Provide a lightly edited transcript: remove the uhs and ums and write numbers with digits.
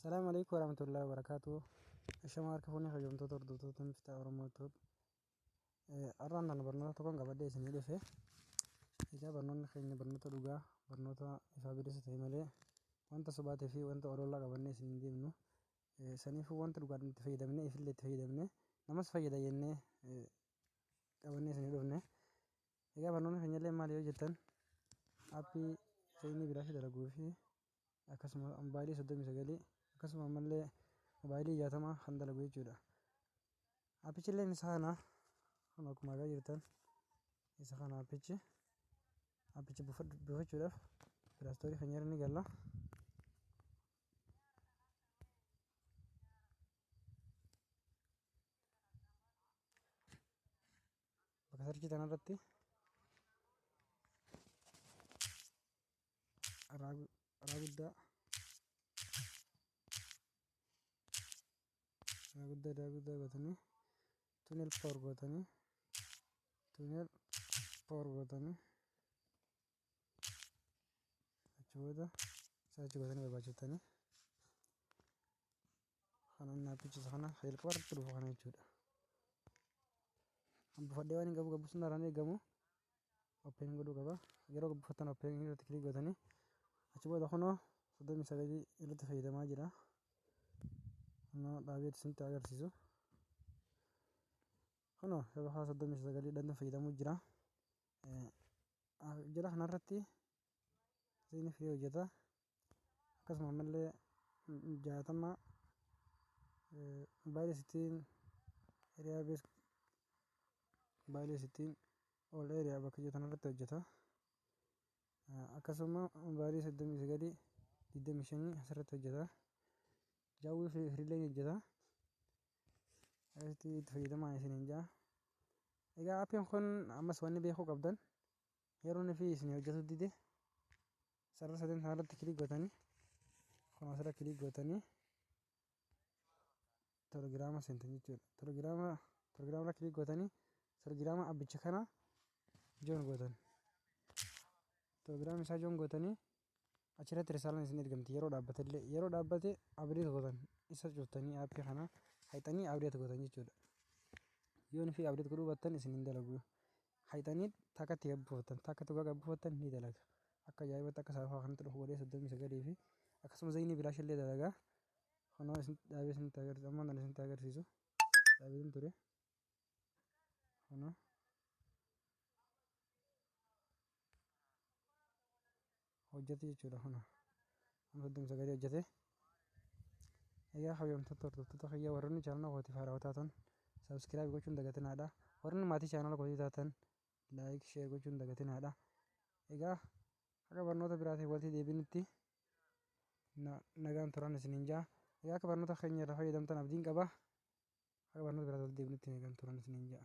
Salaamu alaikum warahmatullahi wabarakatuh. Ashama harka fuunee kabajamtoota hordoftoota Miftaa Oromoo Tube. Har'aan tana barnoota tokkoon qabadhee isinii dhufe. Egaa barnoonni keenya barnoota dhugaa, barnoota ifaa bilisa ta'e malee wanta sobaatii fi wanta ololaa qabannee isin hin deemnu. Saniifuu wanta dhugaadhaan itti fayyadamnee ifillee itti fayyadamnee namas fayyada jennee qabannee isinii dhufne. Egaa barnoonni keenya illee maali yoo jettan, aappii inni bilaasha dalaguu fi akkasuma mobaayilii 39, akkasuma ammallee mobaayilii 60 kan dalagu jechuudha. Aappichi illee isa kana kun akkuma argaa jirtan isa kana aappichi. Aappicha buufachuudhaaf Play Store keenya irra ni galla. Bakka sarchii tanarratti raa guddaa raa guddaa raa guddaa gootanii, tunnel power gootanii, tunnel power gootanii, achi booda search gootanii barbaachiftanii kana inni aappichi isa kana jalqaba irratti dhufu kana jechuudha. Kan buufadhee waan hin qabu qabu sun irraan eegamu open godhuu qaba. Yeroo buufattan open irratti click gootanii achi booda kunoo 39 irratti fayyadamaa jira. Kunoo dhaabee isinitti agarsiisu. Kunoo shabakaa 39 dhaan fayyadamuu jira. Jala kanarratti inni firii hojjeta. Akkasuma ammallee 60 mobaayilii sittiin area base mobaayilii sittiin all area bakka jiru kanarratti hojjeta. Akkasuma mobaayilii 39 25 asirratti hojjeta. Jaawwii firiillee ni hojjeta. Akkasitti itti fayyadamaa isiniin jaa. Egaa aappiin kun ammas wanni beekuu qabdan, yeroo inni fi isin hojjetu dide sarara sadeen kanarratti click gootanii, kun asirra click gootanii telegiraama seentan jechuudha. Telegiraama irra click gootanii telegiraama abbicha kana join gootan. Telegiraama isaa join gootanii achirratti risaalaan isin ergamti. Yeroo dhaabbate illee, yeroo dhaabbate update gootan, isa cuftanii aappii kana hayxanii update gootan jechuudha. Yoo inni fi update godhuu baattan isin hin dalagu. Hayxanii takkatti gabbuufattan, takkatti dhugaa gabbuufattan ni dalaga. Akka ajaa'ibatti akka saafaa kanatti dhufu godhee 39 fi akkasuma zayinii bilaash illee dalaga. Kunoo isin dhaabee isinitti agarsiisu, ammaan tana isinitti agarsiisu dhaabeen ture. Kunoo hojjete jechuudha, kunoo amma 39 hojjete. Egaa kabajamtoota hordoftoota kiyya, warroonni chaanala kootiif haarawaa taatan subscribe gochuun dagatinaadha. Warroonni maatii chaanala kootii taatan like, share gochuun dagatinaadha. Egaa haga barnoota biraatiin walitti deebinutti nagaan turan isiniin jaa. Egaa akka barnoota keenya irraa fayyadamtan abdiin qaba. Haga barnoota biraatiin walitti deebinutti nagaan turan isiniin jaa.